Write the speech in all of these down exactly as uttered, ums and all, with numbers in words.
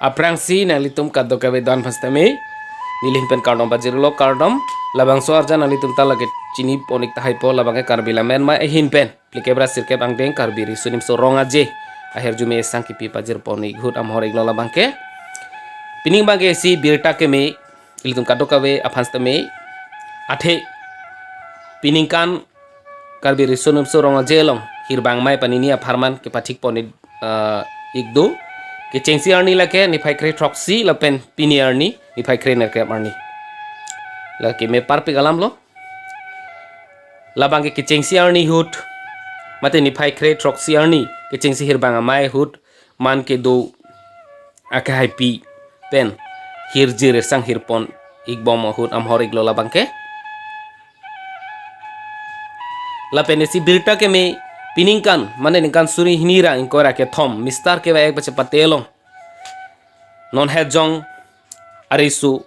Aphrangsi nanglitum kadokave do-an aphan sitame nelihin pen kardom pajirlo, kardom. Labangso arjan nanglitum ta lake chini pon-ik tahai po, labangke Karbi Lammet Amei ahin pen phlikep ra sirkep angdeng Karbi Riso Nimso Rong Aje ahirjume sang kipi pajir pon-ik ahut amhor-iklo labangke. Pining abangke isi birta keme ilitum kadokave aphan sitame, athe piningkan Karbi Riso Nimso Rong Aje along hirbang amei pen nini apharman kepathik pon-ik, ah, ik do. Kechengsi arni lake niphai kre throksi lapen pini arni niphai kre nerkep arni. Lake me parpik alamlo. Labangke kechengsi arni ahut, mate niphai kre throksi arni kechengsi hirbang amei ahut, man kedo akehaipi pen hirjir sang hirpon-ikbom ahut amhor-iklo labangke. Lapen isi birta keme piningkan, mane ningkan suri hini ra ingkoi ra kethom, Mister Kevai-ek pachepate along non het jong ariso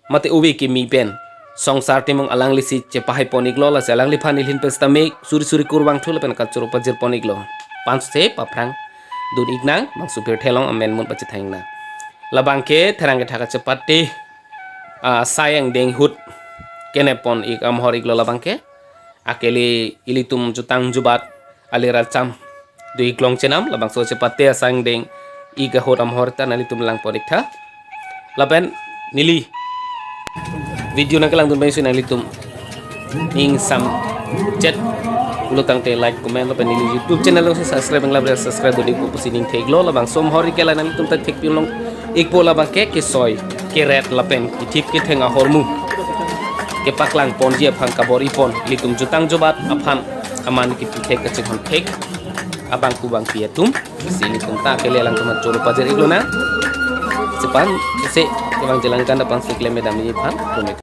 mate ove kimi pen Songsar Timung alanglisi chepahai pon-iklo, lasi alangliphan nelihin pen sitame suri suri kurvangthu lapen kachoro pajir pon-iklo. Panse paphrang dun-ik nang, bangso pirthe along amen mun pachethang nang. Labangke therang kethak kachepate, ah, asai angdeng ahut kenep pon-ik amhor-iklo labangke. Akele ilitum jutang jubat ali racham do-ik long chenam, labangso chepate asai angdeng-ik ahut amhor ta nanglitum lang pon-iktha. Lapen neli video nangkelangdun abangsi nanglitum ingsam chet pulo tangte like, comment, lapen neli YouTube channel alongsi subscribe nanglang bre, subscribe dun-ikpo pusi ning thek-iklo. Labangso amhor-ik ke la nanglitum ta thekpin long-ikpo, labangke kesoi keret lapen kethip ketheng ahormu kepaklang ponji aphan kabor-i pon ilitum jutang jubat aphan aman kipi thek kachinghon thek abangku bangpi atum. Si ilitum ta akele alangtum choro pajir-iklo nang. Sepan se kevang jelang kanda pangsi klem damji aphan.